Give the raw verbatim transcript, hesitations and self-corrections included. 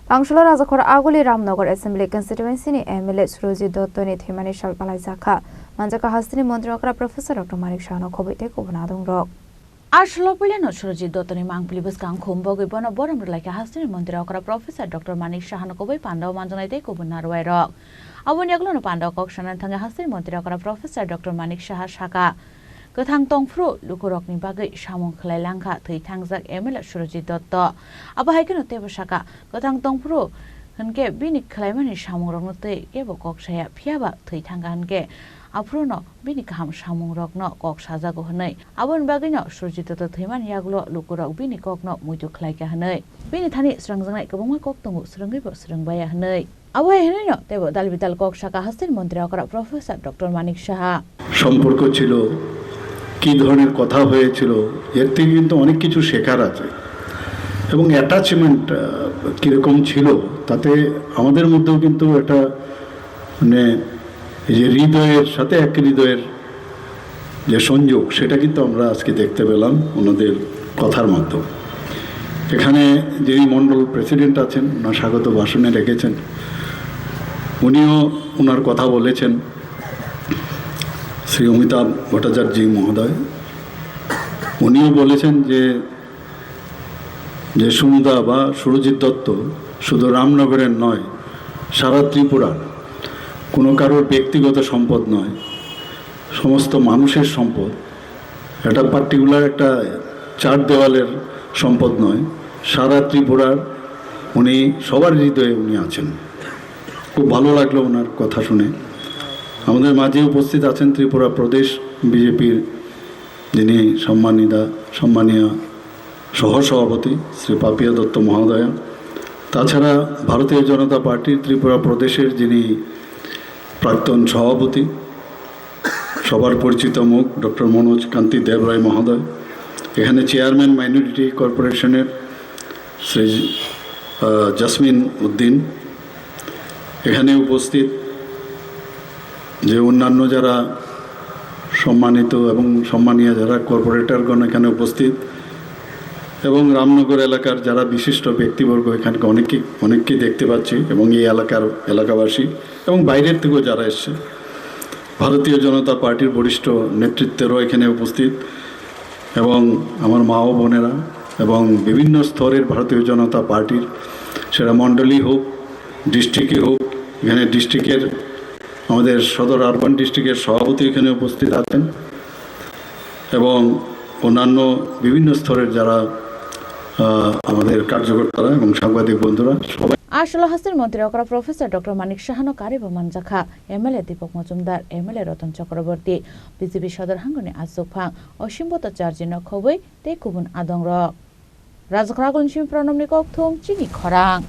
Angsholo Rajakhor Aguli Ramnagar Assembly Constituency ni M L A Surojit Dotto ni thwimani sal palaijakha. Manjakha hasteni montri okra Professor Doctor Manik Saha no khobwi tei kubun adongrok. Asholo puilano Surojit Dotto ni mangpili bwskang khum bogwi bono borom rwlaikha hasteni montri okra Professor Doctor Manik Saha no kubui panda o manjaknai tei kubun narwai rok. Aboni yagulo no panda o kok sanani thangwi hasteni montri okra Professor Doctor Manik Saha saka, kwthang tongphuru lukurokni bagwi samung khwlai langkha thwi thangjak M L A Surojit Dotto. Abo hai kheno teibo saka, kwthang tongphuru hwnkhe bini khwlaimani samungrokno tei kebo kok saya, phiyaba thwi thangkha hwnkhe aphuruno bini kaham samungrokno kok sajago hwnwi. Aboni bagwino Surojit Dotto thwimani yagulo lukurok bini kokno muitu khwlaikha hwnwi. Bini thani swrangjaknai kwbangma kok tongo, swrwngwibo swrwngbaya hwnwi. Abo hai hwnwino teibo dal bidal kok saka hasteni montri okra Professor Doctor Manik Saha. সম্পর্ক ছিল, কি ধরনের কথা হয়েছিল, এর থেকে কিন্তু অনেক কিছু শেখার আছে। এবং অ্যাটাচমেন্ট কীরকম ছিল, তাতে আমাদের মধ্যেও কিন্তু একটা, মানে, এই যে হৃদয়ের সাথে এক হৃদয়ের যে সংযোগ, সেটা কিন্তু আমরা আজকে দেখতে পেলাম ওনাদের কথার মাধ্যমে। এখানে যিনি মণ্ডল প্রেসিডেন্ট আছেন, ওনার স্বাগত ভাষণে রেখেছেন, উনিও ওনার কথা বলেছেন, শ্রী অমিতাভ ভট্টাচার্য মহোদয়। উনিও বলেছেন যে, যে সুনুদা বা সুরজিৎ দত্ত শুধু রামনগরের নয়, সারা ত্রিপুরার কোনো কারোর ব্যক্তিগত সম্পদ নয়, সমস্ত মানুষের সম্পদ। এটা পার্টিকুলার একটা চার দেওয়ালের সম্পদ নয়, সারা ত্রিপুরার উনি সবার হৃদয়ে উনি আছেন। খুব ভালো লাগলো ওনার কথা শুনে। আমাদের মাঝে উপস্থিত আছেন ত্রিপুরা প্রদেশ বিজেপির যিনি সম্মানিতা, সম্মানীয় সহসভাপতি শ্রী পাপিয়া দত্ত মহোদয়া, তাছাড়া ভারতীয় জনতা পার্টির ত্রিপুরা প্রদেশের যিনি প্রাক্তন সভাপতি, সবার পরিচিত মুখ ডক্টর মনোজ কান্তি দেবরায় মহোদয়, এখানে চেয়ারম্যান মাইনরিটি কর্পোরেশনের শ্রী, আহ, জাসমিন উদ্দিন, এখানে উপস্থিত যে অন্যান্য যারা সম্মানিত এবং সম্মানীয় যারা কর্পোরেটরগণ এখানে উপস্থিত এবং রামনগর এলাকার যারা বিশিষ্ট ব্যক্তিবর্গ এখানকে অনেকেই, অনেককেই দেখতে পাচ্ছি এবং এই এলাকার এলাকাবাসী এবং বাইরের থেকেও যারা এসছে, ভারতীয় জনতা পার্টির বরিষ্ঠ নেতৃত্বেরও এখানে উপস্থিত এবং আমার মা ও বোনেরা এবং বিভিন্ন স্তরের ভারতীয় জনতা পার্টির, সেটা মণ্ডলী হোক, ডিস্ট্রিক্টে হোক, এখানে ডিস্ট্রিক্টের আমাদের সদর আরবান ডিস্ট্রিক্টের সভাপতি এখানে উপস্থিত আছেন এবং অন্যান্য বিভিন্ন স্তরের যারা, আহ, আমাদের কার্যকর্তারা এবং সাংবাদিক বন্ধুরা সবাই। Asholo hasteni montri okra Professor Doctor Manik Saha no karwi bo manjakha M L A Deepak Majumdar, M L A Ratan Chakraborty, B J P Sodor Hangoni Achukphang Osim Bhattacharjee no khobwi tei kubun adongrok. Rajakhor Agulni simi Pranobni kokthum chini khorang.